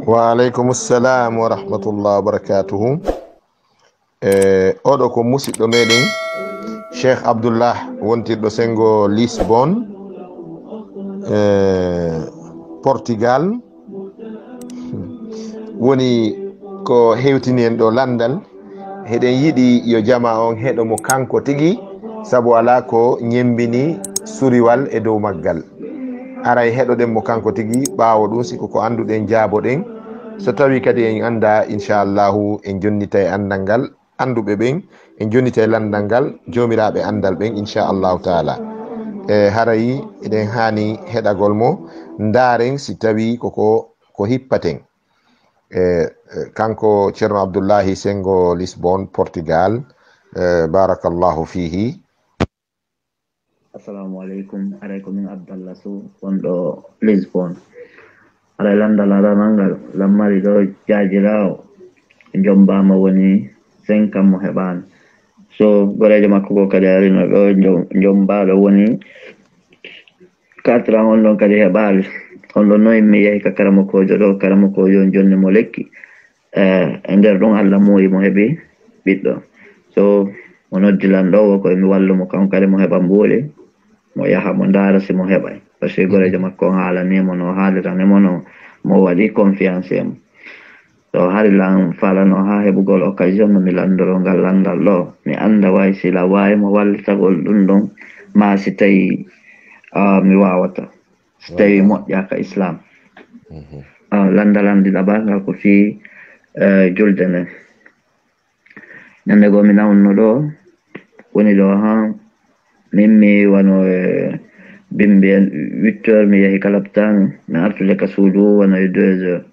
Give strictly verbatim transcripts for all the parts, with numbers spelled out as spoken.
Wa aleykum salam wa rahmatullah wa barakatuhu. E, oɗo ko musidɗo meɗen, Cheikh Abdullah, wontirɗo sengo Lisbon, e, Portugal. Woni ko hewtini en ɗo landal. Heɗen yiɗi yo jama on heɗo mo kanko tigi, sabu ala ko ñembini suriwal e dow maggal. Aray heɗoɗen mo kanko tigi, ɓaawo ɗum, si ko ko annduɗen, jaaboɗen. So tawi kadi en annda, inchallahu, en jonnitay anndal ngal annduɓe ɓen, en jonnitay lanndal ngal joomiraaɓe anndal ɓen, inchallahu taala. E haray eɗen haani heɗagol mo, ndaaren si tawi koko, ko hippaten. E, e, kanko Ceerno Abdullahi Sengo Lisbon, Portugal. E, barakallahu fihi. Assalamu aleykum. Aray ko min Abdallah Sow, wonɗo Lisbon. Aray lanndal aranal ngal, lammari ɗo jaajiraawo, jombama woni cinq ans mo heɓaani. So goreejo makko goo kadi arino ɗo, jom-, jombaaɗo woni quatre ans, on ɗon kadi heɓaali. On ɗon noon mi yahi ka karamokoojo ɗo, karamokoojo on jonni mo lekki. E, e nder ɗum Allah muuyi mo heɓi ɓiɗɗo. So mo noddi lan ɗo, wo ko mi wallu mo, kanko kadi mo heɓa mbuuɗi, mo yaha mo ndaara si mo heɓay. Parce que goreejo makko on haalanii mo no haalirani mo no, mo waɗi confiance e mo. So hari lan faalano haa heɓugol occasion no mi lanndoro ngal lanndal ɗo. Mi annda way si la waawi mo wallitagol ɗum ɗon, maa si tawi, ah, mi waawata. Si tawi moƴƴa ka Islam. Mhm. Ah, lanndal an ɗiɗaɓal ngal ko fii, eh, julde nden. Ñande goo mi nawnuno ɗo, woni ɗo haa min mi wano e bimbi en huit heures, mi yahi ka laptaami, mi artude ka suudu wano e deux heures.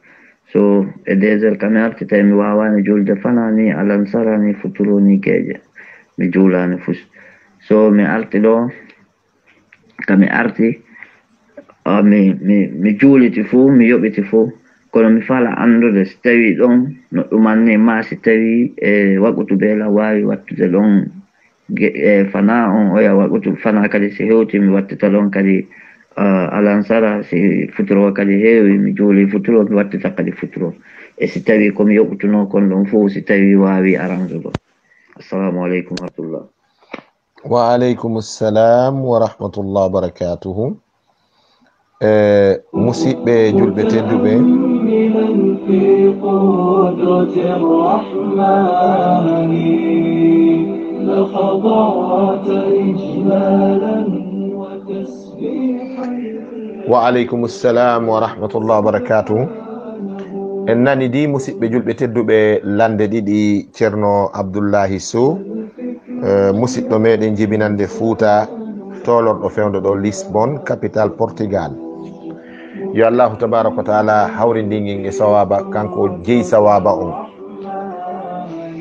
So e deux heures ka mi arti, tawi mi waawaani juulde fanaa ni, alansara ni, futuro ni, geeƴe. Mi juulaani fus. So mi arti ɗo, ka mi arti, ah, mi, mi, mi juuliti fuu, mi yoɓiti fuu. Kono mi faala anndude si tawii ɗon no ɗumanni, maa si tawii e waqutu beela waawi wattude ɗon ge-, e fanaa on, oya waqutu fanaa kadi si hewti, mi wattita ɗon kadi, ah, alansara, si futuro kadi heewi, mi juuli futuro, mi wattita kadi futuro. E si tawii ko mi yoɓutunoo kon ɗon fuu, si tawii waawi aransugo. Assalamu aleykum wa rahmatullah. Wa aleykum salam wa rahmatullah wa barakatuhu. E, musidɓe julɓe tedduɓe. Wa aleykum salam wa rahmatullah wa barakatuhu. En nani di, musidɓe julɓe tedduɓe, lande ɗiɗi Ceerno Abdullahi Sow, eh, musidɗo meɗen jibinande Fuuta, toolorɗo fewndo ɗo Lisbon, capital Portugal. Yo Allahu tabaraka wa taala hawrindin en e sawaba, kanko jeyi sawaba on.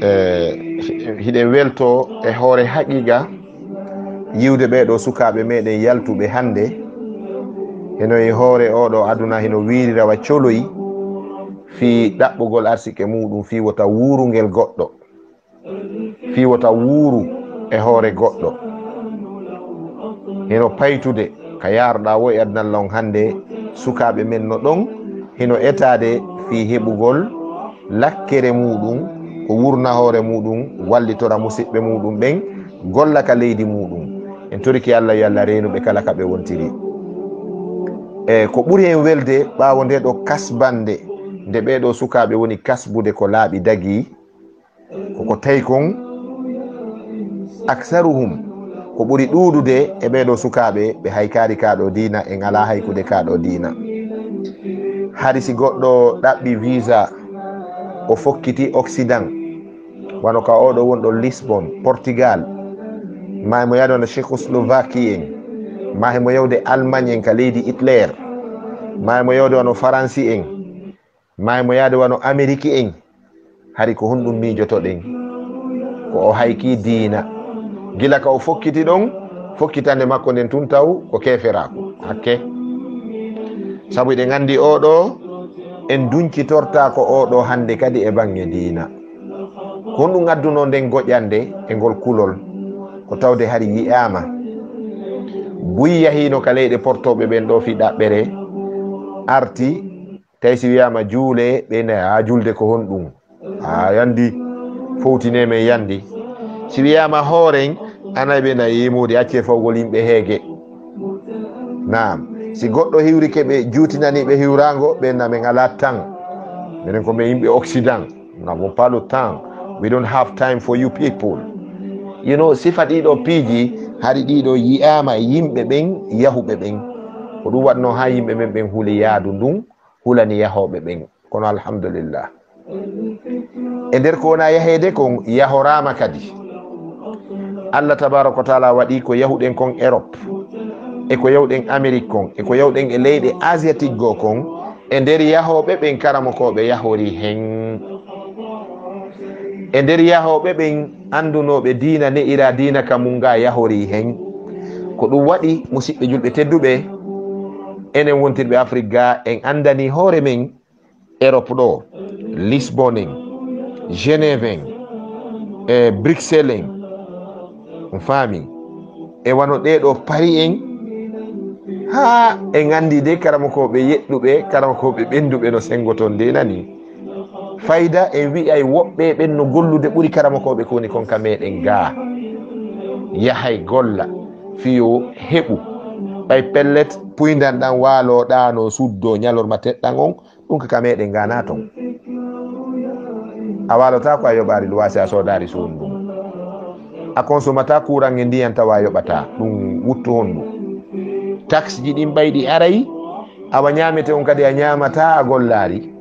Eh, hiɗen welto e hoore haqiqa yiwde ɓeeɗo sukaaɓe meɗen yaltuɓe hannde, hino e hoore oɗo aduna, hino wiiri rawa coloyi fii ɗaɓɓugol arsike muɗum fii wota wuurungel goɗɗo, fii wota wuuru e hoore goɗɗo. Hino paytude ka yaaruɗaa wo e aduna lon hannde, sukaaɓe men no ɗon, hino etaade fii heɓugol lakkere muɗum, ko wurna hoore muɗum, wallitora musiɓɓe muɗum ɓen, golla ka leydi muɗum. En torike Allah, yo Allah reenu ɓe kala ka ɓe wontiri. E ko ɓuri en welde ɓaawo nde ɗo kasbande, nde ɓeeɗo sukaaɓe woni kasbude ko laaɓi dagii, koko tawi kon, aksaruhum, ko ɓuri ɗuuɗude e ɓeeɗo sukaaɓe, ɓe haykaari kaa ɗo diina, en alaa haykude kaa ɗo diina. Hari si goɗɗo ɗaɓɓi visa, o fokkiti Occident, wano ka oɗo wonɗo Lisbon, Portugal, maa himo yaade wano Tchecoslovaquie en, maa himo yawde Allemagne en ka leydi Hitler, maa himo yawde wano Faransi en, maa himo yaade wano Ameriki en, hari ko honɗum miijotoɗen? Ko o hayki diina. Gila ka o fokkiti ɗon, fokkitande makko nden tun taw ko keeferaaku. Hakke. Sabu eɗen anndi oɗo, en duncitortaako oɗo hannde kadi e baŋŋe diina. Ko honɗum adduno nden goƴande e ngol kulol? Ko tawde hari yi'aama. Buy yahiino ka leyɗe portooɓe ɓen ɗo fii ɗaɓɓere, arti, Tawi si wiyaama juule, ɓe na a julde ko honɗum? A yandi, fowtine men yandi. Si wiyaama hooren, anay ɓe na yemoodi, accee fawgol yimɓe heege. Naam, si goɗɗo hiwrike ɓe juutinani ɓe hiwraango, ɓe na men alaa tan. Minen ko men yimɓe Occident. Nous n'avons pas le temps. We don't have time for you people. You know, sifa ɗiɗo piiji, hari ɗiɗo yi'aama e yimɓe ɓen, yahuɓe ɓen. Ko ɗum waɗnoo haa yimɓe men ɓen huli yaadu ndun, hulani yahooɓe ɓen. Kono alhamdulillah. E nder ko wona yaheede kon, yahoraama kadi. Allah tabaraka wa taala waɗi ko yahuɗen kon Europe, e ko yahuɗen Amérique kon, e ko yahuɗen e leyɗe asiatique goo kon, e nder yahooɓe ɓen karamokooɓe yahori hen. E nder yahooɓe ɓen anndunooɓe diina ne'ira diina ka mun ga yahori hen. Ko ɗum waɗi, musiɓɓe julɓe tedduɓe, enen wontirɓe Afrik ga, en anndani hoore men Europe ɗo, Lisbon en, Genève en, e Bruxelles en, on faami, e wano ɗee ɗo Paris en, haa en anndi de karamokooɓe yeɗɗuɓe, karamokooɓe ɓennduɓe no senngo ton de nani. Fayda en wi'ay woɓɓe ɓen no gollude ɓuri karamokooɓe ko woni kon ka meɗen gaa. Yahay golla, fiyo heɓu. Ɓay pellet, puyndan ɗan waalo ɗaano suddo ñalorma teɗɗan on, ɗum ka, ka meɗen gaa na ton. A waalotaako a yoɓaari luwaasi, a soodaari suudu ndun. A konsomata kuuran e ndiyan tawa a yoɓataa. Ɗum wuttu honɗum? Taxe ji ɗin ɓay ɗi aray, awa ñaamete on kadi a ñaamataa, a gollaari.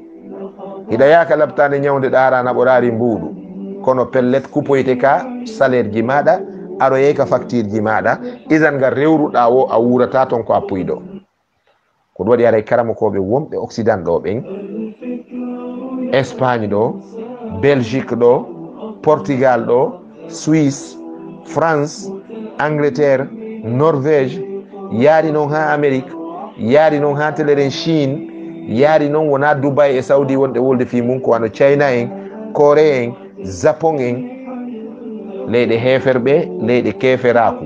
Hiɗa yaaka labtaande ñawnde ɗaara naɓoraari mbuuɗu. Kono pellet kupoyte ka salaire ji maaɗa, aroyay ka facture ji maaɗa. Isan ngal rewruɗaa wo a wuurataa ton ko a puyɗo. Ko ɗum waɗi haray karamokooɓe wonɓe Occident ɗo ɓen, Espagne ɗo, Belgique ɗo, Portugal ɗo, Suisse, France, Angleterre, Norvège, yaari noon haa Amérique, yaari noon haa teleren Chine, yaari noon wonaa Dubai e Saudi wonɓe wolde fii mum, ko wano China en, Corée en, Japon en, leyɗe heeferɓe, leyɗe keeferaaku,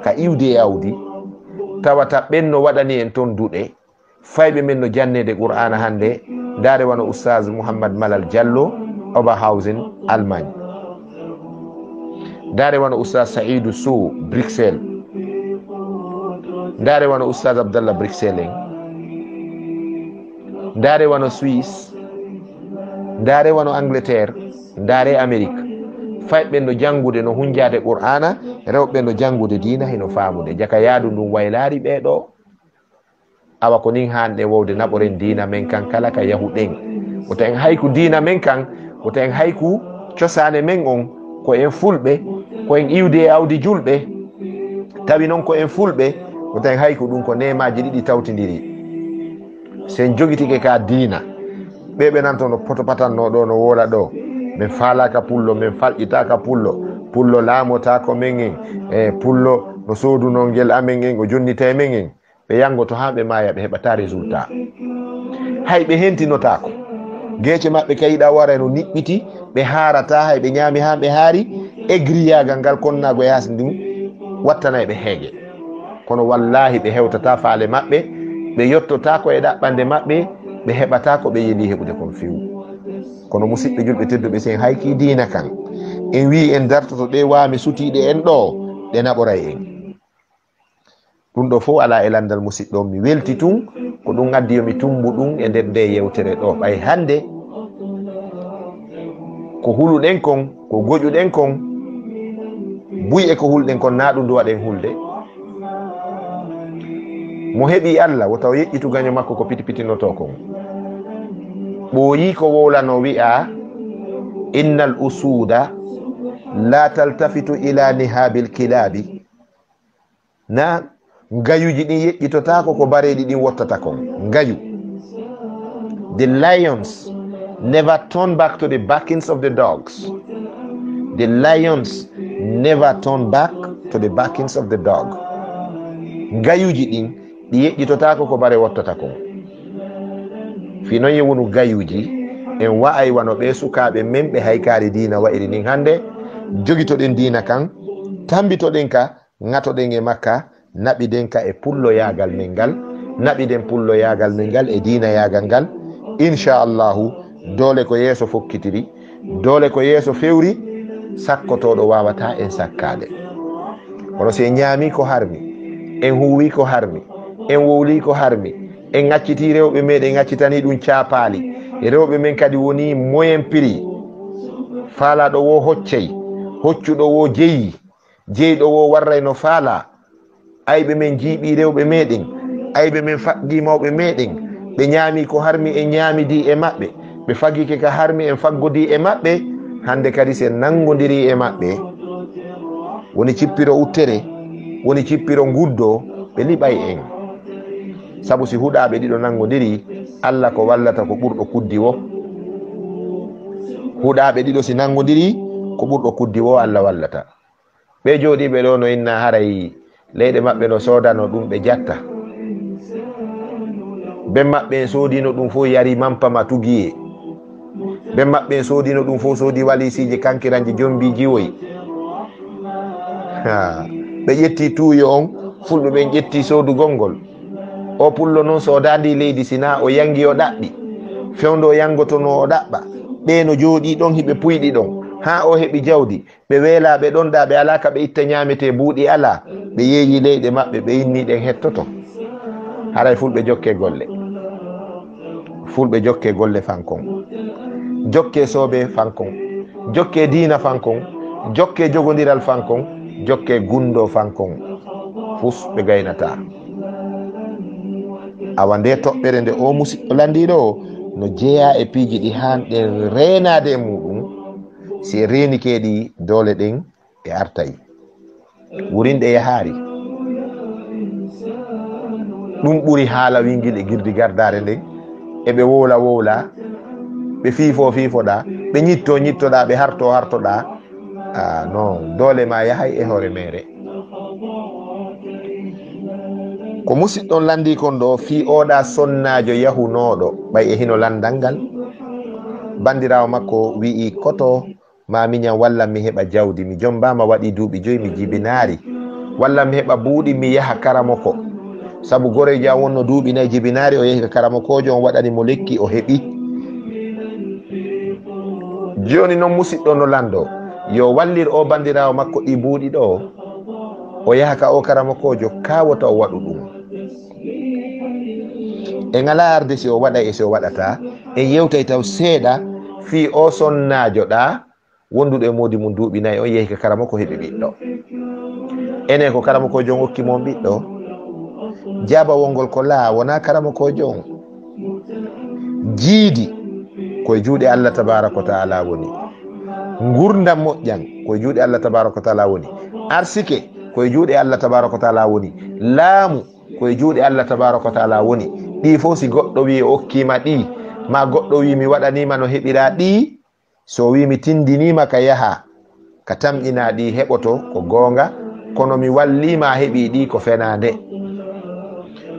ka iwdi e awdi, tawata ɓen no waɗani en ton duɗe, fayɓe men no janneede Qur'aana hannde, ndaare wano Oustaz Mouhammad Malal Diallo, Oberhausen, Allemagne. Ndaare wano Oustaz Saïdou Sow, Bruxelles. Ndaare wano Oustaz Abdallah Bruxelles en. Ndaare wano Suisse. Ndaare wano Angleterre. Ndaare Amérique. Fayɓe no janngude, no hunjaade Qur'aana, rewɓe no janngude diina, hino faamude. Jaka yaadu ndun waylaari ɓee ɗoo. Awa ko nin haanɗen wowde naɓoren diina men kan kala ka yahuɗen. Wota en hayku diina men kan, wota en hayku cosaane men on, ko en fulɓe, ko en iwdi e awdi julɓe. Tawi non ko en fulɓe, wota en hayku ɗum ko neemaaji ɗiɗi tawtindiri. Si en jogitike ka diina, ɓee ɓe nanto no poto patanno ɗo, no woola ɗo, men faalaaka pullo, men falƴitaaka pullo, pullo laamotaako men en, e pullo no soodunoo ngel amen en, o jonnita e men en. Ɓe yanngoto haa ɓe maaya, ɓe heɓataa résultat. Hay ɓe hentinotaako. Geece maɓɓe ka yiɗa wara no niɓɓiti, ɓe haarataa, hay ɓe ñaami haa ɓe haari, egriyaagal ngal konnaago e hasndi ɗum wattanay ɓe heege. Kono wallaahi ɓe hewtataa faale maɓɓe, ɓe yottotaako e ɗaɓɓande maɓɓe, ɓe heɓataa ko ɓe yelii heɓude kon few. Kono musiɓɓe julɓe tedduɓe, si en haykii diina kan, en wii en dartoto ɗee waami sutiiɗe en ɗoo, ɗe naɓoray en. Ɗum ɗo fof alaa e lanndal musiɗɗo on, mi welti tun, ko ɗum addi yo mi tummbu ɗum e nder nde yewtere ɗo. Ɓay hannde ko huluɗen kon, ko goƴuɗen kon, buy e ko hulɗen kon, na ɗum duwaɗen hulde. Mo heɓi Allah, wota o yeƴƴitu gaño makko ko pitipitinotoo kon. Ɓooyii ko wowlano wi'a, innal usuuda la taltafitu ila nihabil kilaabi. Na ngayuuji ɗin yeƴƴitotaako ko bareeɗi ɗin wottata kon. Ngayu. The lions never turn back to the barkings of the dogs. The lions never turn back to the barkings of the dog. Ngayuuji ɗin, ɗi yeƴƴitotaako ko bare wottata kon. Fii non ye wonu gayuuji, en wa'ay wano ɓee sukaaɓe men ɓe haykaari diina wa'iri nin hannde, jogitoɗen diina kan, tambitoɗen ka, ŋatoɗen e makka, naɓiden ka e pulloyaagal men ngal, naɓiden pulloyaagal men ngal e diinayaagal ngal, Inchallahu, doole ko yeeso fokkitiri, doole ko yeeso fewri, sakkotooɗo waawataa en sakkaade. Kono si en ñaami ko harmi, en huuwi ko harmi, en wowli ko harmi, en ŋacciti rewɓe meɗen, ŋaccitani ɗum caapaali. Rewɓe men kadi woni moyen prix. Faalaaɗo wo hoccay, hoccuɗo wo jeyi, jeyɗo wo warray no faalaa. Ayɓe men jiiɓi rewɓe meɗen, ayɓe men faggii mawɓe meɗen. Ɓe ñaami ko harmi, en ñaamidi e maɓɓe. Ɓe faggike ka harmi, en faggodi e maɓɓe. Hannde kadi si en nanngodiri e maɓɓe, woni cippiro uttere, woni cippiro nguddo, ɓe liɓay en. Sabu si huɗaaɓe ɗiɗo nanngodiri, Alla ko wallata ko ɓurɗo kuddi wo. Huɗaaɓe ɗiɗo si nanngodiri, ko ɓurɗo kuddi wo Alla wallata. Ɓe jooɗiiɓe ɗo no inna haray leyɗe maɓɓe no soodano ɗum ɓe jatta. Ben maɓɓe en soodino ɗum fof yari mampama tugiye. Ben maɓɓe en soodino ɗum fof soodi waliisiiji kankiranji jombi jiwoy. Ha. Ɓe ƴetti tuuyo on, fulɓe ɓen ƴetti soodugol ngol. O pullo noon soodaandi leydi sinaa o yangi o ɗaɓɓi. Fewndo o yangotonoo o ɗaɓɓa. Ɓe no jooɗii ɗon hiɓe puyɗi ɗon. Haa o heɓi jawdi. Ɓe weelaaɓe ɗon ɗaa, ɓe alaa ka ɓe itta ñaametee, buuɗi alaa. Ɓe yeeyi leyɗe maɓɓe, ɓe inni ɗen hettoto. Haray fulɓe jokke golle. Fulɓe jokke golle fankon. Jokke soobe fankon. Jokke diina fankon. Jokke jogondiral fankon. Jokke gundo fankon. Fus ɓe gaynataa. Awa nde toɓɓere nde o musiɗɗo landiiɗo o no jeyaa e piiji ɗi haanɗen reenaade e muuɗum. Si en reenike ɗi doole ɗen, e artay. Wurin ɗe yahaari. Ɗum ɓuri haala wingil e girdi gardaare nden. E ɓe wowla wowla, ɓe fiifo fiifoɗaa, ɓe ñitto ñittoɗaa, ɓe harto hartoɗaa. Ah, non, doole ma yahay e hoore mere. Ko musiɗɗon lanndii kon ɗo fii oɗa sonnaajo yahunooɗo, ɓay e hino lanndal ngal. Banndiraawo makko wi'i koto, ma miñan walla mi heɓa jawdi, mi jombaama waɗi duuɓi joyi mi jibinaari, walla mi heɓa buuɗi mi yaha karamoko. Sabu goreejo an wonno duuɓi nayi jibinaari, o yahi ka karamokoojo on waɗani mo lekki o heɓi. Jooni non musiɗɗo no lanndo, yo wallir o banndiraawo makko ɗi buuɗi ɗo, o yaha ka o karamokoojo kaa wota o waɗu ɗum. En alaa arde si o waɗay e si o waɗataa, en yewtay taw seeɗa fii o sonnaajo ɗa wonduɗo e moodi mum duuɓi nayi, on yehi ka karamoko heɓi ɓiɗɗo. Ene ko karamokoojo on okki mo on ɓiɗɗo? Jaabawol ngol ko laa, wonaa karamokoojo on. Jiidi ko e juuɗe Allah tabaaraka wa taala woni. Ngurdam moƴƴan ko e juuɗe Allah tabaaraka wa taala woni. Arsike ko e juuɗe Allah tabaaraka wa taala woni. Laamu ko e juuɗe Allah tabaaraka wa taala woni. Ɗii fof si goɗɗo wi'i o okkiima ɗii, ma goɗɗo wi'i mi waɗaniima no heɓiraa ɗii, so o wi'i mi tindiniima ka yaha, ka tamƴinaa ɗii heɓoto ko goonga, kono mi walliima a heɓii ɗii ko fenaande.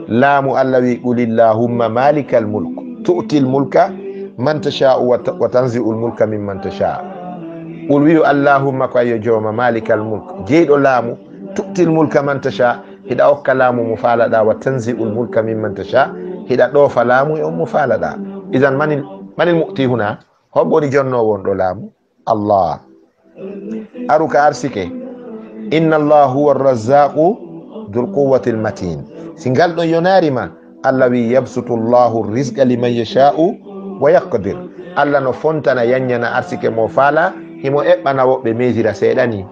Laamu Allah wi'i, "Qulillahumma malikal mulk, tu'til mulka man tasha'u wa ta-, wa tanzi'ul mulka mimman tasha." Qul wi'u, "Allahumma ko a yo jooma, malikal mulk, jeyɗo laamu, tu'til mulka man tasha, hiɗa okka laamu mo faalaɗa, wa tanzi'ul mulka mimman tasha, hiɗa ɗoofa laamu e on mo faalaɗa." Idan manil, manil mu'ti huna? Hombo woni jonnoowo on ɗo laamu? Allah. Aru ka arsike. Inna Allah huwa arrazzaqu dhul quwwatil matin. Si ngal ɗon yonaari ma, Allah wi, "Yabsutu Allahu rizqa liman yasha'u wa yaqdir." Allah no fontana yanñana arsike mo faala, himo eɓɓana woɓɓe meesira seeɗani.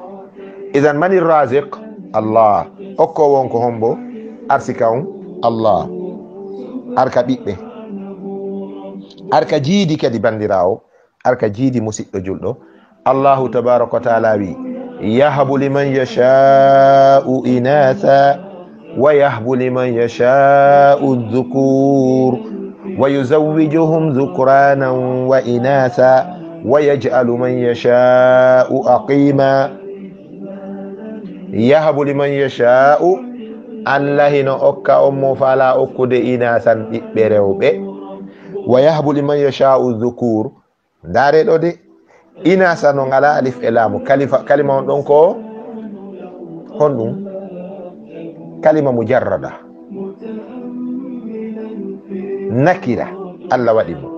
Idan mani raziq? Allah. Okkoowo on ko hombo? Arsika on? Allah. Arka ɓiɓɓe. Arka jiidi kadi banndiraawo. Arka jiidi musiɗɗo julɗo. Allahu tabaaraka wa taala wi, "Yahbu liman yasha'u inatha wa yahbu liman yasha'u dhukur wa yuzawwijuhum dhukranan wa inatha wa yaj'alu man yasha'u aqima." Yahbu liman yasha'u, Allah hino okka on mo faala okkude inathan ɓiɓɓe rewɓe. Wa yahbu liman yasha'u dhukur, ndaare ɗo de, inasa no ngala alif e laamu. Kalifa, kalima on ɗon ko honɗum? Kalima mujarrada. Nakira, Allah waɗi mo.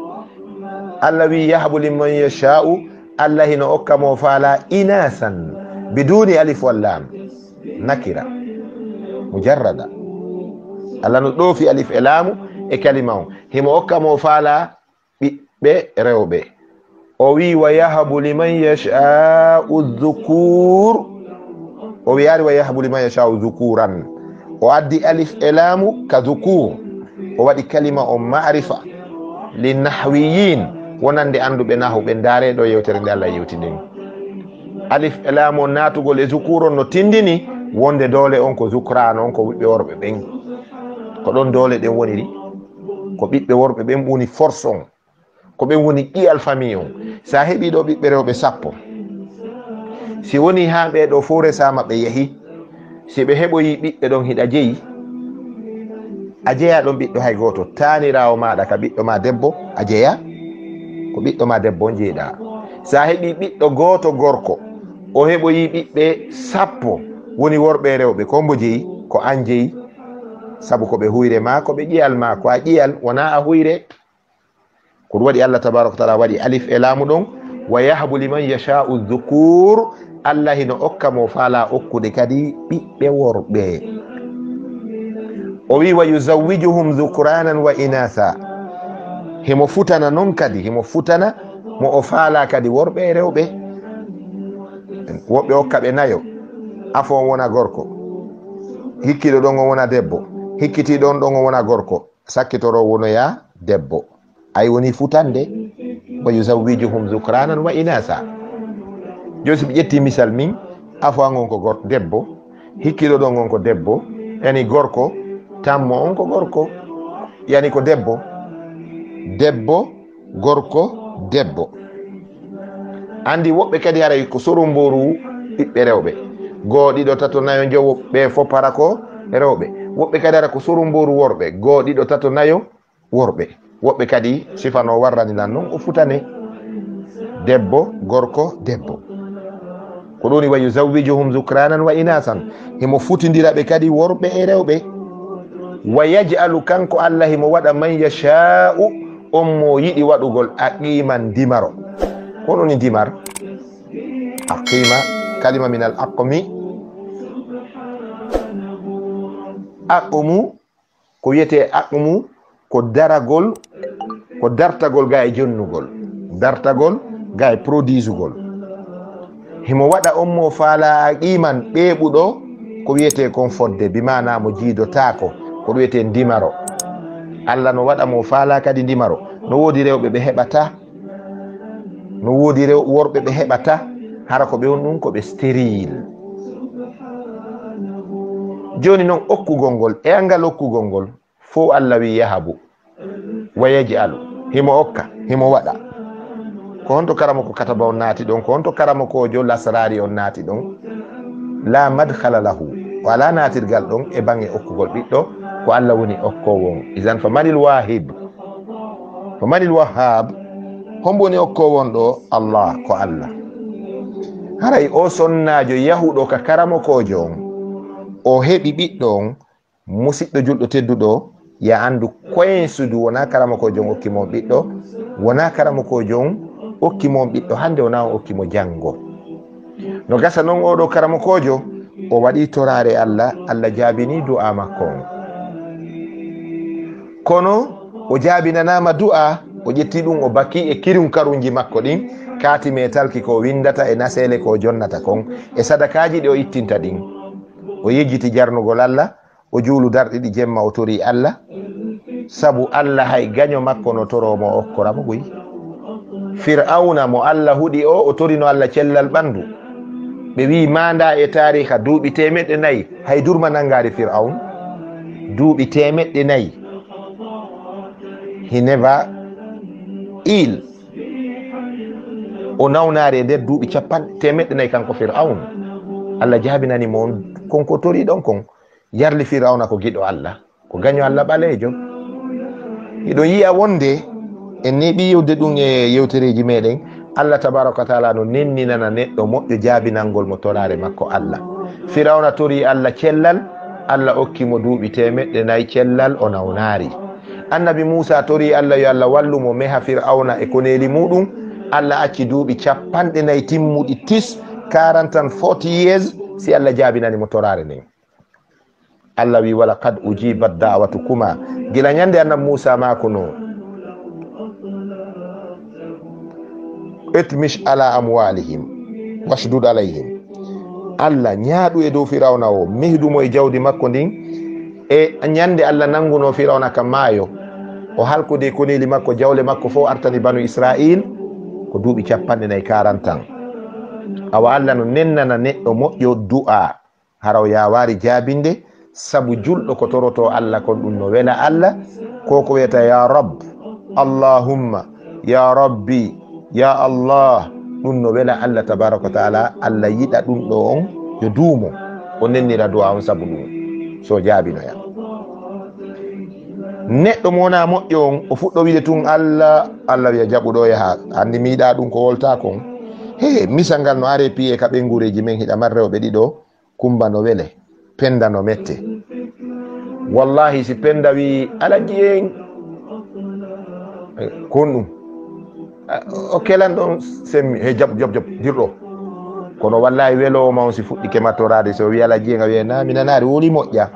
Allah wi, "Yahabu liman yasha'u," Allah hino okka mo faala, "inasan," biduni alif wal lam, nakira, mujarrada. Allah no ɗoofi alif e laamu e kalima on. Himo okka mo faala ɓiɓɓe rewɓe. O wi, "Wa yahabu liman yasha'u dhukur." O wiyaari, "Wa yahabu liman yasha'u dhukuran." O addi alif e laamu ka dhukur. O waɗi kalima on ma'rifa li nahwiyin, wonande annduɓe nahwu ɓe ndaare ɗo yewtere nde Allah yewti nden. Alif e laamu on naatugol e dhukur on no tindini wonde doole on ko dhukran on, ko ɓiɓɓe worɓe ɓen. Ko ɗon doole ɗen woniri. Ko ɓiɓɓe worɓe ɓen woni force on. Ko ɓen woni ƴi'al famille on. Si a heɓii ɗo ɓiɓɓe rewɓe sappo, si wonii haa ɓee ɗoo fow resaama ɓe yahii, si ɓe heɓoyii ɓiɓɓe ɗon hiɗa jeyi, a jeyaa ɗon ɓiɗɗo hay gooto. Taaniraawo maaɗa ka ɓiɗɗo maa debbo, a jeyaa? Ko ɓiɗɗo maa debbo on jeyɗaa. Si a heɓii ɓiɗɗo gooto gorko, o heɓoyii ɓiɓɓe sappo, woni worɓe e rewɓe, ko hombo jeyi? Ko an jeyi. Sabu ko ɓe huyre maa, ko ɓe ƴi'al maa, ko a ƴi'al, wonaa a huyre. Ko ɗum waɗi Allah tabaraka wa taala waɗi alif e laamu ɗon, "Wa yahabu liman yasha'u dhukur." Allah hino okka mo faala okkude kadi ɓiɓɓe worɓe. O wi, "Wa yuzawwijuhum dhukranan wa inatha." Himo futana non kadi, himo futana mo o faala kadi worɓe e rewɓe. Woɓɓe okka ɓe nayo, afo on wona gorko, hikkiɗo ɗon on wona debbo, hikkitiiɗo on ɗon on wona gorko, sakkitoro wonoya debbo. Ay woni futande, "Wa yuzawwijuhum dhukranan wa inatha." Jooni si mi ƴetti misal min, afo an on ko gor-, debbo, hikkiɗo ɗon on ko debbo, yani gorko, tammo on ko gorko, yani ko debbo, debbo, gorko, debbo. Andi woɓɓe kadi haray ko soro mbooru ɓiɓɓe rewɓe. Goo, ɗiɗo, tato, nayo, njowo, ɓe fof para ko rewɓe. Woɓɓe kadi hara ko soro mbooru worɓe. Goo, ɗiɗo, tato, nayo, worɓe. Woɓɓe kadi sifano warrani lan non o futane. Debbo, gorko, debbo. Ko ɗum woni wa yuzawwijuhum dhukranan wa inasan. Himo futindira ɓe kadi worɓe e rewɓe. Wa yaj'alu, kanko Allah himo waɗa man yasha'u, on mo yiɗi waɗugol, aqiman, dimaro. Ko ɗum woni dimar? Aqima, kalima min al aqmi. Aqmu, ko wiyetee aqmu, ko daragol, ko dartagol ga e jonnugol, dartagol ga e produisugol. Himo waɗa on mo faala aqiman, ɓeeɓuɗo, ko wiyetee kon fodde, bi maana mo jiidotaako, ko ɗum wiyetee ndimaro. Allah no waɗa mo faala kadi ndimaro. No woodi rewɓe ɓe heɓata, no woodi rew-, worɓe ɓe heɓata, hara ko ɓe on ɗum ko ɓe stérile. Jooni non okkugol ngol, e angal okkugol ngol, fow Allah wi yahabu, wa yaj'alu, himo okka, himo waɗa. Ko honto karamoko kataba on naati ɗon? Ko honto karamokoojo lasraari on naati ɗon? La madkhala lahu, o alaa naatirgal ɗon e baŋŋe okkugol ɓiɗɗo, ko Allah woni okkoowo on. Izan fa manil wahib? Fa manil wahhab? Hombo woni okkoowo on ɗo? Allah, ko Allah. Haray o sonnaajo yahuɗo ka karamokoojo on, o heɓi ɓiɗɗo on, musiɗɗo julɗo tedduɗo, ya anndu koyen suudu, wonaa karamokoojo on okki mo on ɓiɗɗo, wonaa karamokoojo on okki mo on ɓiɗɗo hannde, wonaa on okki mo janngo. No gasa non, oo ɗoo karamokoojo, o waɗii toraare Allah, Allah jaabinii du'aa makko on. Kono o jaabinanaama du'aa, o ƴetti ɗum o baki e kirunkarunji makko ɗin, kaati meetalki ko o winndata e naseele ko o jonnata kon, e sadakaaji ɗi o ittinta ɗin. O yejjiti jarnugol Allah, o juulu darɗe ɗiɗi jemma o torii Allah, sabu Allah hay gaño makko no toroo mo o okkora mo buy. Fir'awna mo Allah huɗi o, o torino Allah cellal ɓanndu. Ɓe wi'i maanda e taariika duuɓi teemeɗɗe nayi, hay durma nanngaari Fir'awn. Duuɓi teemeɗɗe nayi. He never ill. O nawnaari e nder duuɓi capanɗe teemeɗɗe nayi kanko Fir'awn. Allah jaabinani mo on kon ko toriɗon kon. Yarli Fir'awna ko giɗo Allah, ko gaño Allah ɓaleejo. Hiɗon yi'a wonde en neeɓii yewde ɗum e yewtereeji meɗen, Allah tabaraka wa taala no nenninana neɗɗo moƴƴo jaabinangol mo toraare makko Allah. Fir'awna torii Allah cellal, Allah okki mo duuɓi teemeɗɗe nayi cellal o nawnaari. Annabi Muusa torii Allah yo Allah wallu mo meha Fir'awna e koneeli muuɗum. Allah acci duuɓi capanɗe nayi timmuɗi tis, quarante ans, forty years, si Allah jaabinani mo toraare nden. Allah wi, "Wala qad ujibat da'watukuma." Gila ñande Annabi Muusa maakuno, "Itmish ala amwalihim washdud alayhim." Allah ñaaɗu e dow Firawna o, mehdu mo e jawdi makko ndin. E ñande Allah nanguno Firawna ka maayo, o halkode koneeli makko, jawle makko fof artani banu Israil, ko duuɓi capanɗe nayi, quarante ans. Awa Allah no nennana neɗɗo moƴƴo du'a. Hara o yaawaari jaabinde, sabu julɗo ko torotoo Allah kon, ɗum no wela Allah. Ko ko wiyata, "Ya Rabb, Allahumma, ya Rabbi, ya Allah," ɗum no wela Allah tabaraka wa taala. Allah yiɗa ɗum ɗo on yo duumo, o nennira du'a on sabu ɗum, so jaabinoya. Neɗɗo mo wona moƴƴo on, o fuɗɗo wiide tun Allah, Allah wiya, "Jaɓuɗo yaha, anndi mi yiɗa ɗum ko wolta kon." He, misal ngal no are piye ka ɓe ngureeji men, hiɗa marre o ɓe ɗiɗo, Kumba no wele, Penda no mette. Wallahi, si Penda wi, "Alaji en," kon ɗum. A, o kelan ɗon semmi, "He, jaɓ, jaɓ, jaɓ, dirɗo." Kono wallahi, weloowo ma on si fuɗɗike ma toraade, so o wi, "Alaji en," a wiya, "Na, mi nanaari, wowli moƴƴa."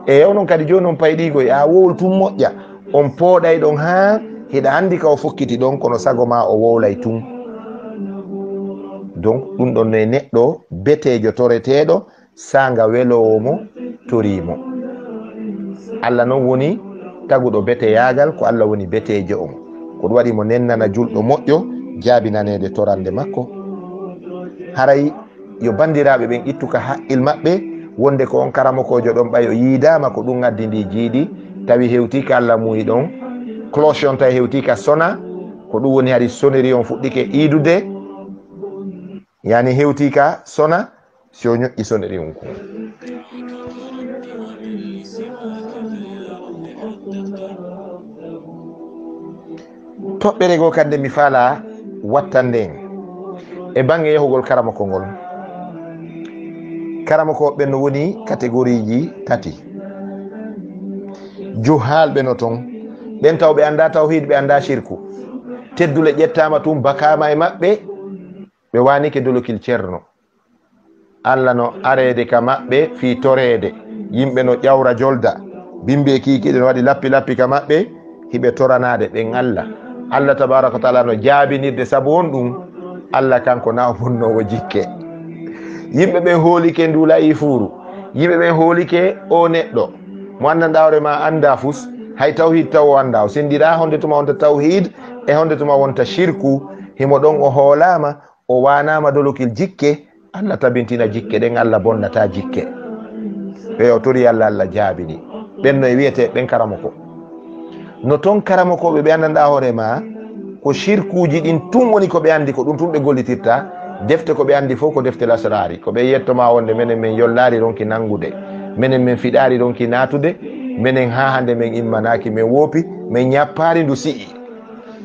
E onon kadi jooni on payɗi koy, a wowlu tun moƴƴa. On pooɗay ɗon haa hiɗa anndi ka o fokkiti ɗon, kono sago ma o wowlay tun. Donc, ɗum ɗon no e neɗɗo beteejo toreteeɗo, saanga weloowo mo, torii mo. Allah non woni taguɗo beteyaagal, ko Allah woni beteejo on. Ko ɗum waɗi mo nennana julɗo moƴƴo jaabinaneede torande makko. Haray yo banndiraaɓe ɓen ittu ka haqqil maɓɓe, wonde ko on karamokoojo ɗon ɓay o yiidaama ko ɗum addi ndi jiidi, tawi hewtii ka Allah muuyi ɗon, cloche on tawi hewtii ka sona, ko ɗum woni hari sonnerie on fuɗɗike iidude, yani hewtii ka sona, si o ñoƴƴi sonnerie on kon. Toɓɓere goo kadi nde mi faalaa wattande en e baŋŋe yahugol karamoko ngol. Karamokooɓe ɓen no woni kategoriiji tati. Juhaalɓe no ton, ɓen taw ɓe anndaa tawhiid, ɓe anndaa shirku. Teddule ƴettaama tun, bakaama e maɓɓe, ɓe waanike dolokil Ceerno. Allah no areede ka maɓɓe fii toreede. Yimɓe no ƴawra jolda, bimbi e kiikiiɗe no waɗi lappi lappi ka maɓɓe, hiɓe toranaade ɓen Allah. Allah tabaaraka wa taala no jaabinirde sabu on ɗum. Allah kanko na o bonnoowo jikke. Yimɓe ɓen hoolike ndu la'i fuuru. Yimɓe ɓen hoolike o neɗɗo mo anndanɗaa hoore ma anndaa fus, hay tawhiid taw o anndaa. O senndiraa honde tuma wonta tawhiid e honde tuma wonta shirku. Himo ɗon o hoolaama, o waanaama dolokil jikke, Allah tabintina jikke ɗen, Allah bonnata jikke. Ɓe o tori Allah, Allah jaabini. Ɓen no e wiyetee ɓen karamoko. No ton karamokooɓe ɓe anndanɗaa hoore ma, ko shirkuuji ɗin tun woni ko ɓe anndi, ko ɗum tun ɓe gollitirta. Defte ko ɓe anndi fof ko defte lasraari. Ko ɓe yetto ma wonde menen men yollaari ronki nanngude. Menen men fiɗaari ronki naatude. Menen haa hannde men immanaaki, men woopi, men ñappaari ndu si'i.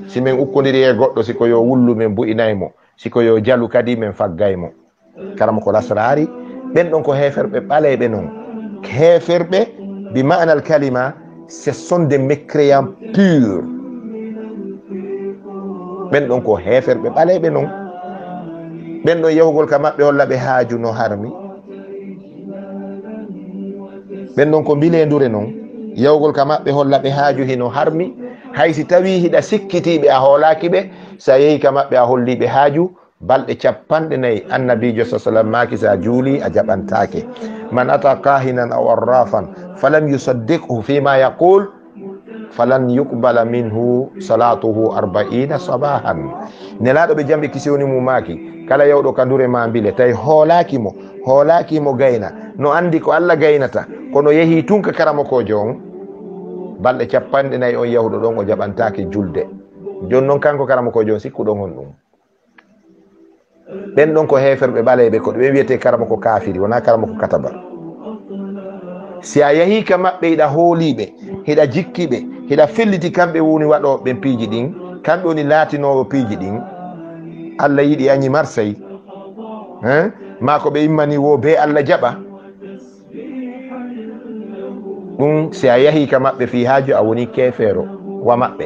Si men ukkondiri e goɗɗo, si ko yo wullu men bu'inay mo. Si ko yo jalu kadi men faggay mo. Karamoko lasraari, ɓen ɗon ko heeferɓe ɓaleeɓe non. Heeferɓe, bi ma'anal kalima, ce sont des mécréants purs. Ɓen ɗon ko heeferɓe ɓaleeɓe non. Ɓen ɗon yahugol ka maɓɓe holla ɓe haaju no harmi. Ɓen ɗon ko mbileendure non. Yahugol ka maɓɓe holla ɓe haaju hino harmi. Hay si tawii hiɗa sikkitiiɓe a hoolaaki ɓe, si a yehii ka maɓɓe a hollii ɓe haaju, balɗe capanɗe nayi, Annabiijo sa sallam maaki, si a juulii, a jaɓantaake. "Man ata kahinan aw arrafan falam yusaddiqhu fima yaqul, falan yuqbala minhu salatuhu arbaina sabahan." Nelaaɗo ɓe jam e kisi woni mum maaki, kala yawɗo ka ndure ma mbile, tawi hoolaaki mo, hoolaaki mo gayna, no anndi ko Allah gaynata, kono yehii tun ka karamokoojo on, balɗe capanɗe nayi on yahuɗo ɗon, o jaɓantaake julde. Jooni non kanko karamokoojo on, sikkuɗon honɗum? Ɓen ɗon ko heeferɓe ɓaleeɓe, ko ɓe wiyetee karamoko kaafiri, wonaa karamoko kataba. Si a yahii ka maɓɓe, hiɗa hoolii ɓe, hiɗa jikkii ɓe, hiɗa felliti kamɓe woni waɗooɓe ɓen piiji ɗin, kamɓe woni laatinooɓe piiji ɗin, Allah yiɗi a ñi Marsay, hein? Maa ko ɓe immanii woo bee Allah jaɓa. Ɗum si a yahii ka maɓɓe fii haaju, a wonii keefeero wa maɓɓe.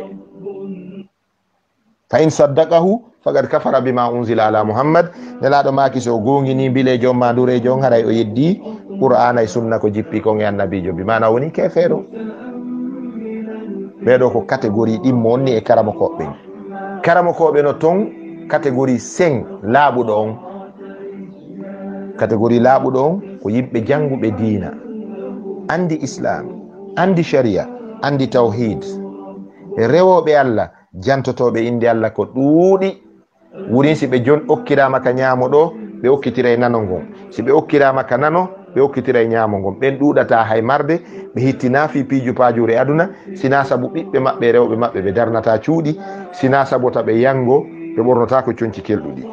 Fa in saddaqahu faqad kafara bima unzila ala Muhammad. Nelaaɗo maaki, so o goonginii mbileejo on maa ndureejo on, haray o yeddii Qur'aana e Sunna ko jippii kon e Annabiijo, bi maana o wonii keefeero. Ɓee ɗoo ko kategori ɗimmo on ni e karamokooɓe ɓen. Karamokooɓe no ton kategori cinq laaɓuɗo on. Kategori laaɓuɗo on ko yimɓe jannguɓe diina, anndi Islaam, anndi Shari'a, anndi Tawhiid. Rewooɓe Alla, jantotooɓe innde Alla ko ɗuuɗi. Wurin si ɓe jon okkiraama ka ñaamo ɗoo, ɓe okkitiray nano ngon. Si ɓe okkiraama ka nano, ɓe okkitiray ñaamo ngon. Ɓen ɗuuɗataa hay marde, ɓe hittinaa fii piiju paajuure aduna, sinaa sabu ɓiɓɓe maɓɓe e rewɓe maɓɓe ɓe darnataa cuuɗi, sinaa sabu ta ɓe yanngo, ɓe ɓornotaako conci kelɗuɗi.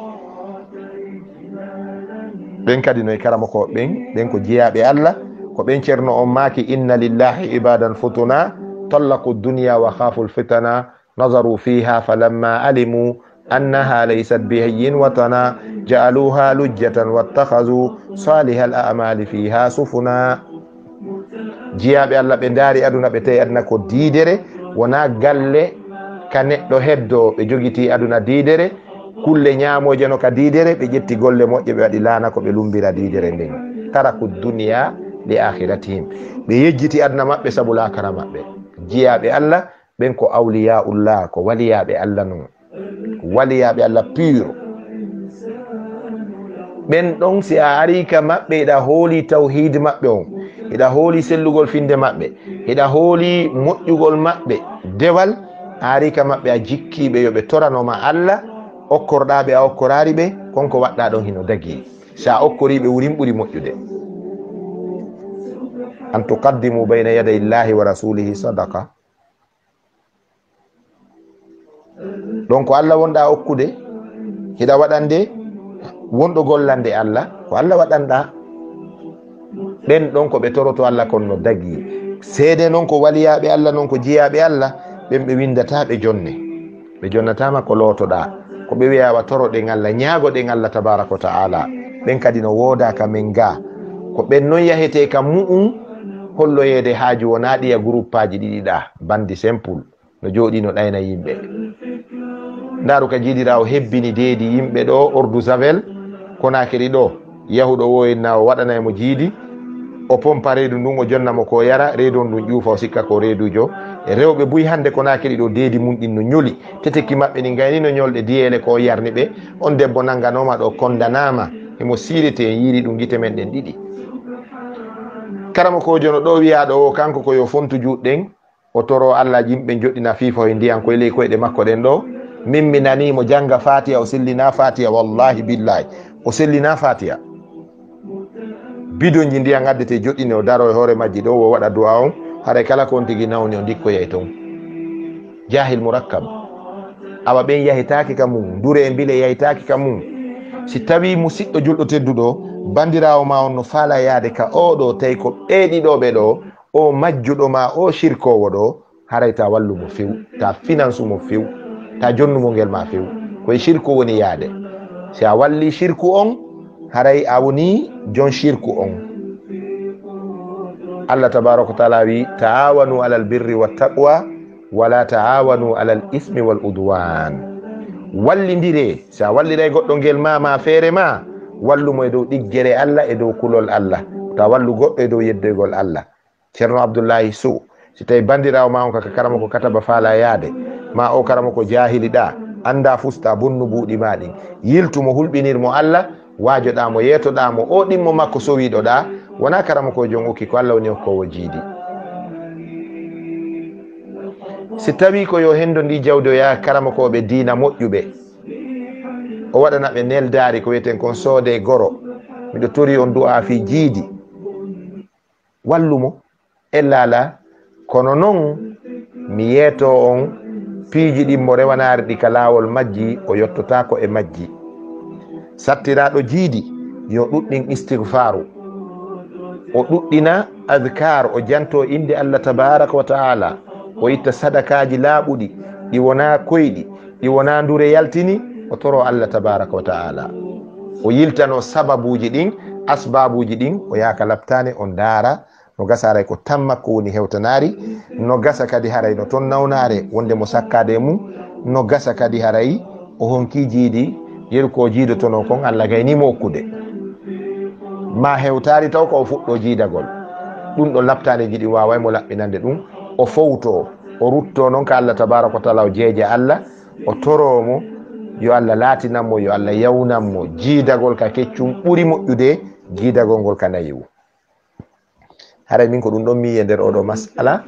Ɓen kadi no e karamokooɓe ɓen, ɓen ko jeyaaɓe Alla, ko ɓen Ceerno on maaki, inna lillahi ibadan futuna, tallaqu dunya wa khafu lfitana, nazaru fiha falamma alimu annaha laysat bihayyin watana, ja'aluha lujjatan wattakhazu salihal a'mali fiha sufuna. Jiyaaɓe Alla ɓe ndaari aduna, ɓe tawi aduna ko diidere, wonaa galle ka neɗɗo heddoo, ɓe jogitii aduna diidere, kulle ñaamooje no ka diidere, ɓe ƴetti golle moƴƴe, ɓe waɗi laana ko ɓe lumbira diidere nden. Taraku dunya li akhiratihim. Ɓe yejjiti aduna maɓɓe sabu laakara maɓɓe. Jiyaaɓe Alla, ɓen ko awliyaullah, ko waliyaaɓe Alla non. Waliyaaɓe Alla pur. Ɓen ɗon, si a arii ka maɓɓe, hiɗa hoolii tawhiid maɓɓe on, hiɗa hoolii sellugol finnde maɓɓe, hiɗa hoolii moƴƴugol maɓɓe, dewal, a arii ka maɓɓe, a jikkii ɓe yo ɓe torano ma Alla, okkorɗaa ɓe, a okkoraali ɓe, kon ko waɗɗaa ɗon hino dagii. Si a okkorii ɓe, wurin ɓuri moƴƴude. An tuqaddimu bayna yaday Llaahi wa rasuulihi sadaqa. Ɗon ko Alla wonɗaa okkude, hiɗa waɗande wonɗo gollande Alla, ko Alla waɗanɗaa. Ɓen ɗon ko ɓe toroto Alla kon no dagii. Seede non ko waliyaaɓe Alla non, ko jiyaaɓe Alla, ɓen ɓe winndataa ɓe jonne. Ɓe jonnataama ko lootoɗaa. Ko ɓe wi'a wa toroɗen Alla, ñaagoɗen Alla tabaaraka wa ta'ala. Ɓen kadi no woodaa ka men gaa. Ko ɓen non yahetee ka mu'un holloyeede haaju wonaa ɗiya guruppaaji ɗiɗi ɗaa, bandi simple. No jooɗii no ɗayna yimɓe. Ndaaru ka jiidiraa o hebbini deedi yimɓe ɗoo, ordu Javel, Konaakiri ɗoo. Yahuɗo woo en na o waɗanay mo jiidi, o pompa reedu ndun, o jonna mo ko yara, reedu on ndun ƴuufa, o sikka ko reeduujo. E rewɓe buy hannde Konaakiri ɗoo, deedi mun ɗin no ñoli. Teteki maɓɓe ɗin ngayni no ñolɗe diyeele ko o yarni ɓe. On debbo nannganooma ɗoo, kondanaama. Himo siirete, en yiiri ɗum gite men ɗen ɗiɗi. Karamokoojo no ɗoo wi'aa ɗoo o, kanko ko yo fontu juuɗe ɗen, o toroo Alla yimɓe joɗɗina fiifo e ndiyan koye ley koyɗe makko ɗen ɗoo. Min mi nanii mo jannga Faatiha, o sellinaa Faatiha, wallaahi billaahi, o sellinaa Faatiha. Bidonji ndiyan addete joɗɗine, o daroo e hoore majji ɗoo, o waɗa du'a on, haray kala ko on tigi nawni o ndikkoyay ton. Jaahil murakkab. Awa ɓen yahitaaki ka mun, ndure e mbile yahitaaki ka mun. Si tawii musiɗɗo julɗo tedduɗo, bandiraawo maa on no faalaa yaade ka oo ɗoo, tawi ko ɓee ɗiɗo ɓe ɗoo, o majjuɗo maa, o shirkoowo ɗoo, haray ta wallu mo few, ta finansu mo few, ta jonnu mo ngel maa few. Ko e shirku woni yaade. Si a wallii shirku on, haray a wonii jon shirku on. Allah tabaaraka wa ta'ala wi, "Ta'awanu alal birri wat taqwa, wala ta'awanu alal ismi wal udwan." Wallindiree, si a walliray goɗɗo ngel maa, maa feere maa, wallu mo e dow ɗiggere Allah, e dow kulol Allah. Ta wallu goɗɗo e dow yeddoygol Allah. Ceerno Abdullahi Sow, si tawi bandiraawo maa on ka, ka karamoko kataba faalaa yaade, maa o karamoko jaahili ɗaa, anndaa fustaa, bonnu buuɗi maa ɗin, yiltu mo, hulɓinir mo Allah, waajoɗaa mo, yeetoɗaa mo, o ɗimmo makko sowiiɗo ɗaa, wonaa karamokoojo on okki, ko Allah woni okkoowo jiidi. Si tawii ko yo henndo ndii jawdi o yaha karamokooɓe diina moƴƴuɓe, o waɗana ɓe neldaari, ko wiyeten kon soodee goro, miɗo torii on du'aa fii jiidi. Wallu mo, ella alaa, kono non mi yeetoo on piiji ɗin mo rewanaari ɗi ka laawol majji, o yottotaako e majji. Sattiraaɗo jiidi, yo ɗuɗɗin istigfaaru, o ɗuɗɗina adkaar, o jantoo innde Allah tabaaraka wa ta'ala, o itta sadakaaji laaɓuɗi, ɗi wonaa koyɗi, ɗi wonaa ndure yaltini, o toroo Allah tabaaraka wa ta'ala. O yiltanoo sababuuji ɗin, asbaabuuji ɗin, o yaha ka laptaane, o ndaara No gasa haray ko tan makko woni hewtanaari, no gasa kadi haray no ton nawnaare wonde mo sakkaade e mum, no gasa kadi haray o honkii jiidi, yeru ko jiidotonoo kon Alla gaynii mo okkude. Ma hewtaari taw ko o fuɗɗoo jiidagol. Ɗum ɗo laptaandeeji ɗi waaway mo laɓɓinande ɗum, o fowtoo, o ruttoo noon ka Alla tabaaraka wa taala, o jeeja Alla, o toroo mo, yo Alla laatinan mo, yo Alla yawnan mo, jiidagol ka keccum ɓuri moƴƴude jiidagol ngol ka nayiwu. Haray min ko ɗum ɗon mi yi'i e nder oɗo masala.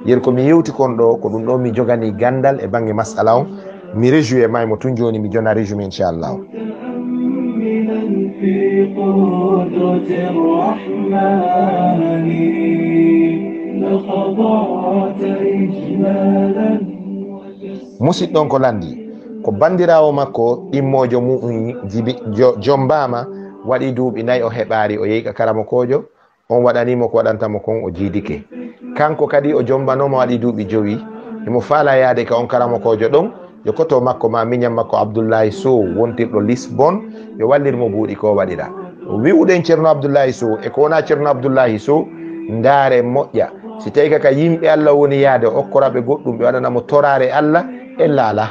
Yeru ko mi yewti kon ɗo, ko ɗum ɗon mi jogani gandal e bange masala on. Mi rejui e maymo tun joni, mi jona rejui mi inchallah. Musiɗɗon ko landi, ko bandirawo makko ɗimmojo mu'un jibi, jo, jombama, waɗi duuɓi nayi o heɓaari, o yehi ka karamokoojo, on waɗanii mo ko waɗanta mo kon, o jiidike. Kanko kadi o jombanoo mo waɗi duuɓi jowi, himo faalaa yaade ka on karamokoojo ɗon, yo koto makko maa miñan makko Abdullahi Sow wontirɗo Lisbon, yo wallir mo buuɗi ko o waɗira. Wi'uɗen Ceerno Abdullahi Sow e ko wonaa Ceerno Abdullahi Sow, ndaare moƴƴa. Si tawii ka, ka yimɓe Alla woni yaade, o okkora ɓe goɗɗum, ɓe waɗana mo toraare Alla, en laala.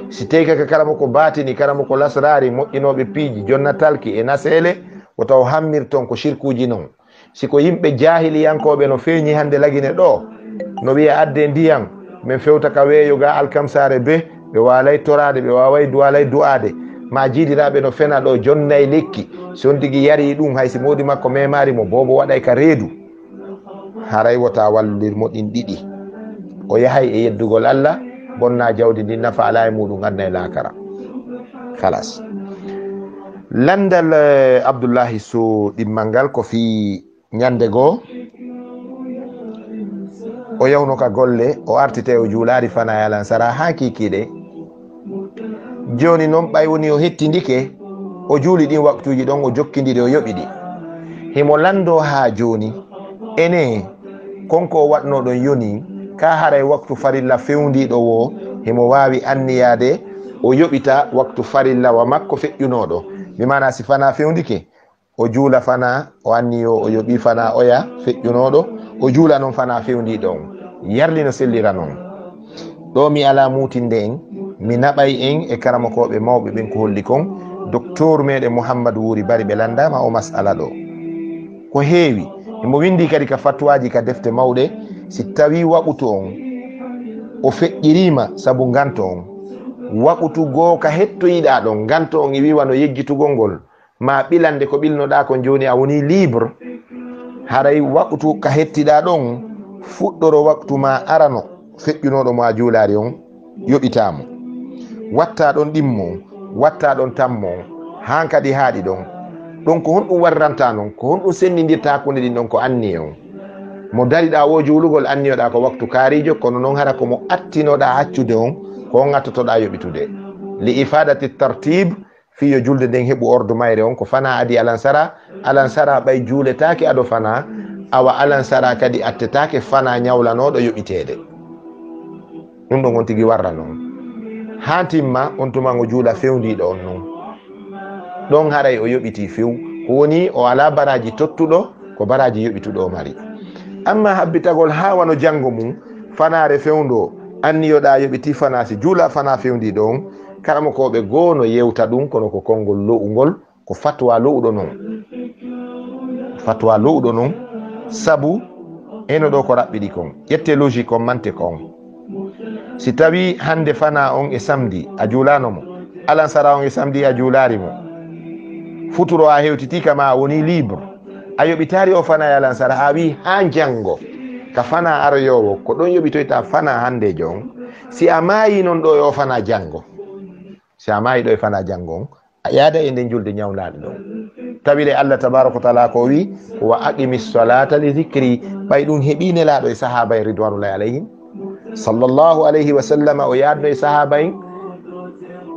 Si tawii ka, ka karamoko baatini, karamoko lasraari, moƴƴinooɓe piiji, jonna talki e naseele, o taw hammirton ko sirkuuji non. Si ko yimɓe jaahiliyankooɓe no feeñi hannde Lagine ɗoo, no wi'a addee ndiyan, men fewta ka weeyo ga Alkamsaare be, ɓe waalay toraade, ɓe waaway duwaalay du'aade, maa jiidiraaɓe no fena ɗoo, jonnay lekki, si on tigi yarii ɗum, hay si moodi makko meemaali mo, boobo waɗay ka reedu. Haray wota wallir mo ɗin ɗiɗi. O yahay e yeddugol Alla, bonna jawdi ndin, nafa alaa e muuɗum aduna e laakara. Khalas. Landal, eh, Abdullahi Sow ɗimmal ngal ko fii ñande goo, o yawno ka golle, o artitay, o juulaari fanaa e alansara haa kiikiiɗe. Jooni non, ɓay woni o hettindike, o juuli ɗin waktuuji ɗon, o jokkindi ɗi, o yoɓi ɗi. Himo landoo haa jooni, enee, kon ko o waɗnoo ɗon yonii, kaa haray waktu farilla fewndiiɗo woo, himo waawi anniyaade o yoɓita waktu farilla wa makko feƴƴunooɗo? Bi maanaa, si fanaa fewndike, o juula fanaa, o anniyoo, o yoɓii fanaa oya feƴƴunooɗo, o juula non fanaa fewndiiɗo on. Yarli no sellira non. Ɗoo mi alaa muutinde en, mi naɓay en e karamokooɓe mawɓe ɓen ko holli kon, Doktoor meɗen Muhammadu Wuuri Bari ɓe landaama o mas'ala ɗoo. Ko heewi, himo winndi kadi ka fatwaaji ka defte mawɗe, si tawii waɓutu on o feƴƴiriima sabu nganto on, waɓutu goo ka hettoyiɗaa ɗon, nganto on e wiiwa no yejjitugol ngol, ma ɓilande ko ɓilnoɗaa kon jooni a woni libre. Haray waqtu ka hettiɗaa ɗon, fuɗɗoro waqtu ma arano feƴƴunooɗo mo a juulaari on, yoɓitaa mo. Wattaa ɗon ɗimmo on, wattaa ɗon tammo on, hankadi haaɗi ɗon. Ɗon ko honɗum warranta non? Ko honɗum senndindirta hakkunde ɗin ɗon? Ko anniye on. Mo dariɗaa woo juulugol, anniyoɗaa ko waqtu kaarijo, kono non hara ko mo attinoɗaa accude on, ko on attotoɗaa yoɓitude. Li ifadati tartib, fii yo julde nden heɓu ordu mayre on, ko fanaa adii alansara, alansara ɓay juuletaake ado fanaa, awa alansara kadi attetaake fanaa ñawlanooɗo yoɓiteede. Ɗum ɗon on tigi warra non. Haa timma, on tuma ngo juula fewndiiɗo on non. Ɗon haray o yoɓitii few. Ko woni, o alaa baraaji tottuɗo, ko baraaji yoɓituɗo o mari. Amma habbitagol haa wano janngo mum, fanaare fewndo, anniyoɗaa yoɓitii fanaa si juula fanaa fewndiiɗo on, karamokooɓe goo no yewta ɗum, kono ko konngol lo'ungol, ko fatwa lo'uɗo non. Fatwa lo'uɗo non, sabu eno ɗo ko raɓɓiɗi kon. Ƴette logique on, mantiq on. Si tawii hannde fanaa on e samedi, a juulaano mo. Alansara on e samedi, a juulaari mo. Futuro a hewtitii ka ma a wonii libre. A yoɓitaari o fanaa e alansara, a wii haa janngo. Ka fanaa aroyoowo, ko ɗon yoɓitoyta fanaa hanndeejo on. Si a maayii non ɗo e o fanaa janngo. Si a maayii ɗo e fanaa janngo on, a yaada e nden julde ñawnaaɗo ɗon. Tawire Allah tabaaraka wa taala ko o wii, "Wa aqimi salata li dhikri." Ɓay ɗum heɓii Nelaaɗo e sahaaba en ridwanullahi alayhim. Sallallahu alayhi wa sallam, o yaadno e sahaaba en.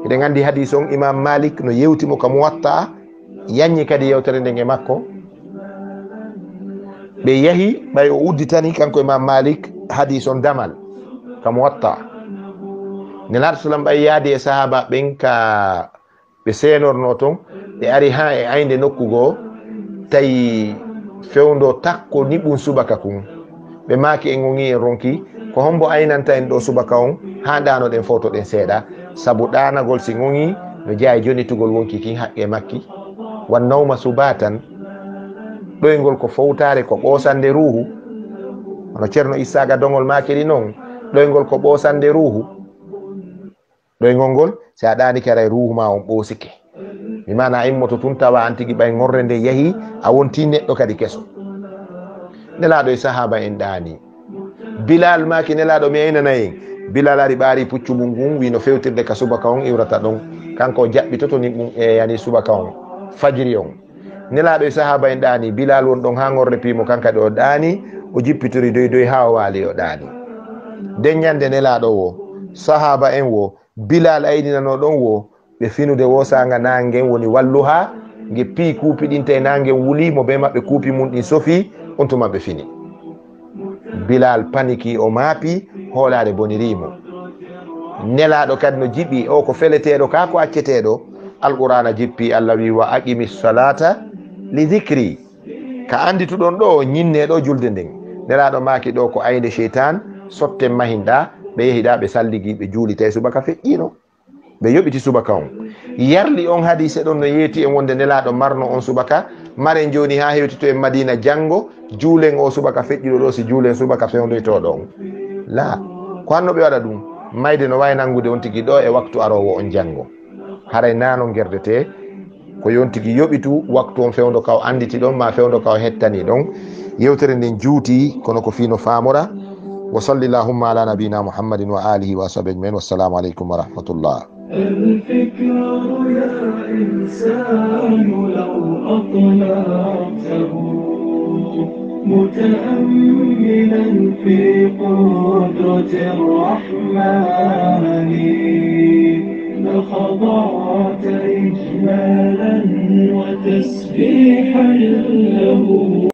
Eɗen anndi hadiis on, Imam Malik no yewti mo ka Muwatta, yanñi kadi yewtere nden e makko. Ɓe yahi, ɓay o udditani kanko Imam Malik hadiis on damal ka Muwatta. Nelaaɗo sallam ɓay yaadi e sahaaba ɓen ka ɓe seenornoo ton, ɓe ari haa e aynde nokku goo, tawi Fewndo takko niɓun subaka kun. Ɓe maaki en ŋoŋi en ronki, ko hombo aynanta en ɗo subaka on, haa ɗaanoɗen fowtoɗen seeɗa, sabu ɗaanagol si ŋoŋi no jeyaa e jonitugol wonki kin haqqe makki. Wan nawma subatan, ɗoyngol ko fowtaare, ko ɓoosande ruuhu. Hono Ceerno Issaaqa Doŋol maakiri non, ɗoyngol ko ɓoosande ruuhu. Ɗoyngol ngol, si a ɗaanike, haray ruuhu maa on ɓoosike. Mi maana a immoto tun tawa an tigi ɓay ŋorre nde yahii, a wontii neɗɗo kadi keso. Nelaaɗo e sahaaba en ɗaanii. Bilaal maaki Nelaaɗo, mi aynana en. Bilaal ari ɓaari puccu mun ngun, wii no fewtirde ka subaka on iwrata ɗon. Kanko o jaɓɓitoto niɓɓun e yani subaka on, fajiri on. Nelaaɗo e sahaaba en ɗaanii. Bilaal won ɗon haa ŋorre piimo, kan kadi o ɗaanii, o jippitori doy doy haa o waali o ɗaanii. Nden ɲande Nelaaɗo woo, sahaaba en woo, Bilaal ayninanoo ɗon woo, ɓe finude woo saanga naange ngen woni walluhaa, nge pii kuupi ɗin tawi naange ngen wulii mo, bee maɓɓe kuupi mun ɗin sofii, on tuma ɓe fini. Bilaal panikii, o maapii, hoolaare bonirii mo. Nelaaɗo kadi no jiɓi, o ko feleteeɗo, kaa ko acceteeɗo. Alqur'aana jippii, Alla wii: "Wa aqimi salata li dhikri." Ka anndituɗon ɗoo, ɲinnee ɗoo julde nden. Nelaaɗo maaki: "Ɗoo ko aynde seytaan, sotten mahin ɗaa." Ɓe yahi ɗaa, ɓe salligi, ɓe juuli, tawi subaka feƴƴiino. Ɓe yoɓiti subaka on. Yarli on hadiise ɗon no yeeti en wonde Nelaaɗo marno on subaka, maren jooni haa hewtito en Madiina janngo, juulen oo subaka feƴƴuɗo ɗoo, si juulen subaka fewndoytooɗo on. Laa, ko hanno ɓe waɗa ɗum, mayde no waawi nanngude on tigi ɗoo e waktu aroowo on janngo. Haray naano ngerdetee, ko yon tigi yoɓitu waktu on fewndo ka o annditi ɗon, maa fewndo ka o hettani ɗon. Yewtere nden juuti, kono ko fii no faamora. Wa salli llahumma ala nabina Muhammadin wa alihi wa sahbihi ajmain. Wassalaamu aleykum wa rahmatullah. الفكر يا إنسان لو أطلقته متأملا في قدرة الرحمن لخضعت إجلالا وتسبيحا له.